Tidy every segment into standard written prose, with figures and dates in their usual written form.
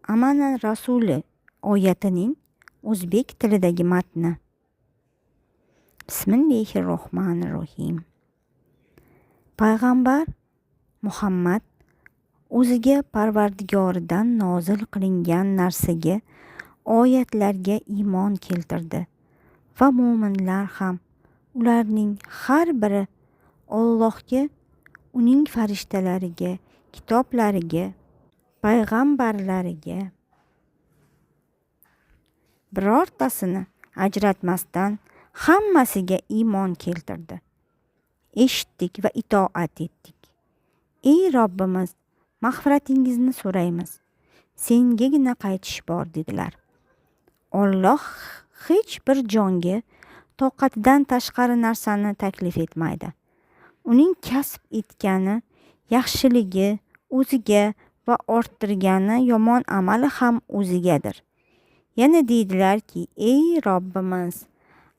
Amana rasuli oyatining o'zbek tilidagi matni. Bismillahi rohmanir rohim. Payg'ambar Muhammad o'ziga Parvardigoridan nozil qilingan narsaga, oyatlarga iymon keltirdi va mo'minlar ham. Ularning har biri Ollohga, uning farishtalariga, kitoblariga, payg'ambarlariga birortasini ajratmasdan hammasiga iymon keltirdi. Eshitdik va itoat etdik. Ey Robbimiz, mag'firatingizni so'raymiz, sengagina qaytish bor, dedilar. Olloh hech bir jonga toqatidan tashqari narsani taklif etmaydi. Uning kasb etgani yaxshiligi o'ziga va orttirgani yomon amali ham o'zigadir. Yana deydilarki: "Ey Robbimiz,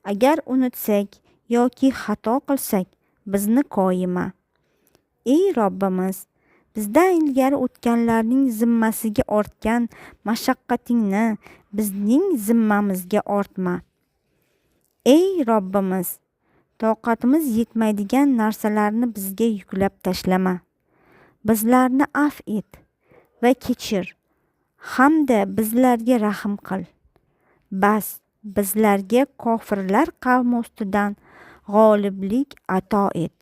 agar unutsak yoki xato qilsak, bizni koyima. Ey Robbimiz, bizdan ilgari o'tganlarning zimmasiga ortgan mashaqqatingni bizning zimmamizga ortma. Ey Robbimiz, toqatimiz yetmaydigan narsalarni bizga yuklab tashlama. Bizlarni afv et va kechir hamda bizlarga rahm qil. Bas, bizlarga kofirlar qavmi ustidan g'oliblik ato et."